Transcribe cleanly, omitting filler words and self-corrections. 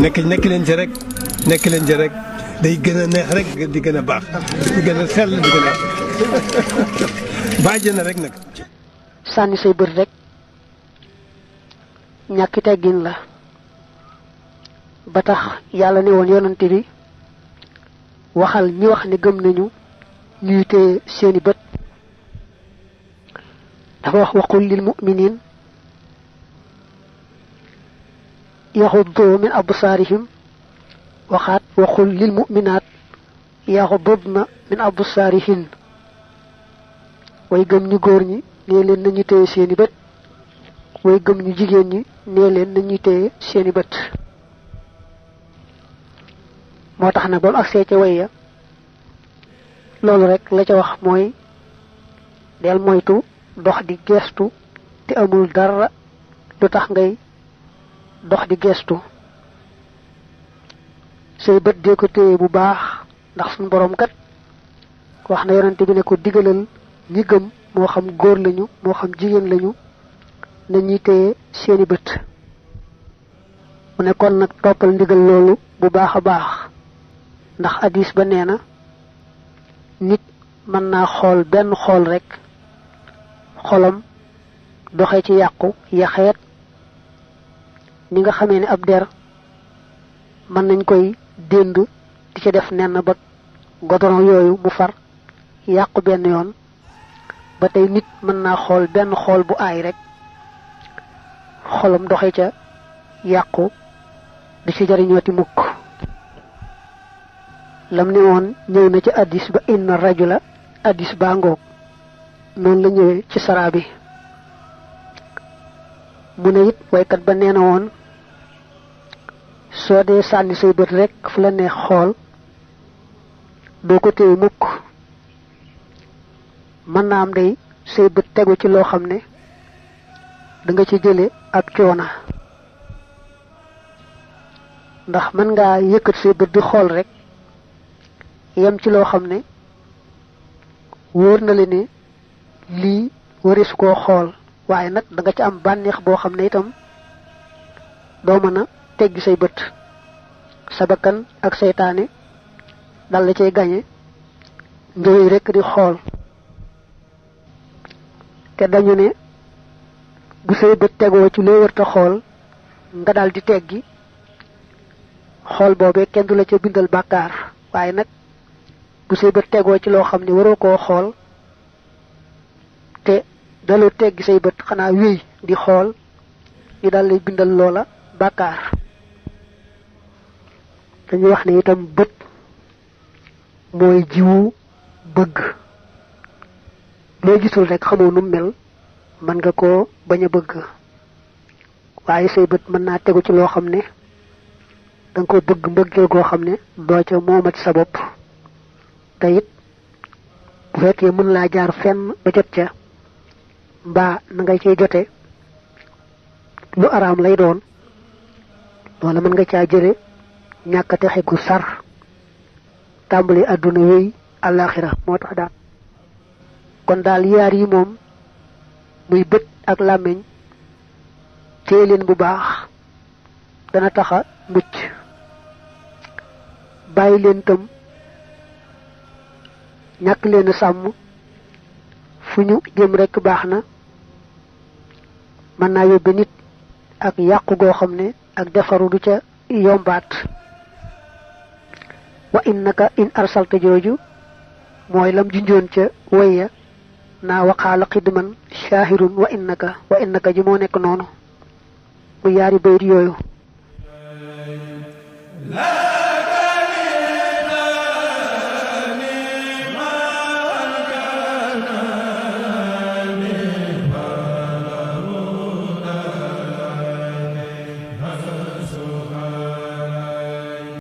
nekk leen ci rek nekk leen ci rek day gën a neex rek di gën a baax di gën a sell di gën a bàjj na rek nag. sànni say bët rek ñàkki teggin la ba tax yàlla ne woon yonante bi waxal ñi wax ne gëm nañu ñuy téye seeni bët dafa wax waqul lil mu'minin yaxuddu min absaarihim waxaat waqul lil mu'minaat yaxuddudna min absaarihin way gëm ñu góor ñi nee leen nañu téye seeni bët way gëm ñu jigéen ñi nee leen nañu téye seeni bët moo tax nag ba mu agsee ca way ya loolu rek la ca wax mooy del moytu dox di gestu te amul dara lu tax ngay dox di gestu say bët dee ko téye bu baax ndax suñu borom kat wax na yonante bi ne ko digalal ñi gëm moo xam góor lañu moo xam jigéen lañu na ñuy téye seeni bët mu ne kon nag toppal ndigal loolu bu baax a baax ndax hadis ba nee na nit mën naa xool benn xool rek xolam doxe ci yàqu yaxeet ni nga xamee ne ab der mën nañ koy dénd di ci def nenn ba godoron yooyu mu far yàqu benn yoon ba tey nit mën naa xool benn xool bu aay rek xolam doxe ca yàqu di ci jariñooti mukk lam ne woon ñëw na ci addis ba inna rajula addis baa ngoog noonu la ñëwee ci saraa bi mu ne it waykat ba nee na woon soo dee sànni say bët rek fu la neex xool doo ko téye mukk mën naa am day say bët tegu ci loo xam ne da nga ci jële ak coona ndax mën ngaa yëkkat say bët di xool rek yem ci loo xam ne wóor na le ne lii warisu koo xool waaye nag da nga ci am bànneex boo xam ne itam doo mën a teggi say bët sa bakkan ak seytaane dal la cay gañe njëwee rekk di xool te dañu ne bu say bët tegoo ci loo wërta xool nga dal di teggi xool boobee kenn du la ca bindal bàkkaar waaye nag bu say bët tegoo ci loo xam ne waroo koo xool te daloo teggi say bët xanaa wéy di xool ñu dal lay bindal loola bàkkaar dañuy wax ne itam bët mooy jiwu bëgg loo gisul rek xamoo nu mel mën nga koo bañ a bëgg waaye say bët mën naa tegu ci loo xam ne danga ko bëgg mbëggeel goo xam ne doo ca moomat sa bopp te it bu fekkee mën laa jaar fenn ba jot ca mbaa na ngay cay jote lu araam lay doon wala mën nga caa jële ñàkk a texe gu sar tàmbali àdduna wéy àllaaxira moo tax daal kon daal yaar yi moom muy bët ak làmmiñ téye leen bu baax dana taxa mucc bàyyi leen tam ñàkk leen a sàmm fu ñu jëm rekk baax na mën naa yóbbe nit ak yàqu goo xam ne ak defaru du ca yombaat wa innaka in arsalta jooju mooy lam junjoon ca wayya naa waqaala xidman shaahirun wa innaka ji moo nekk noonu mu yaari bayit yooyu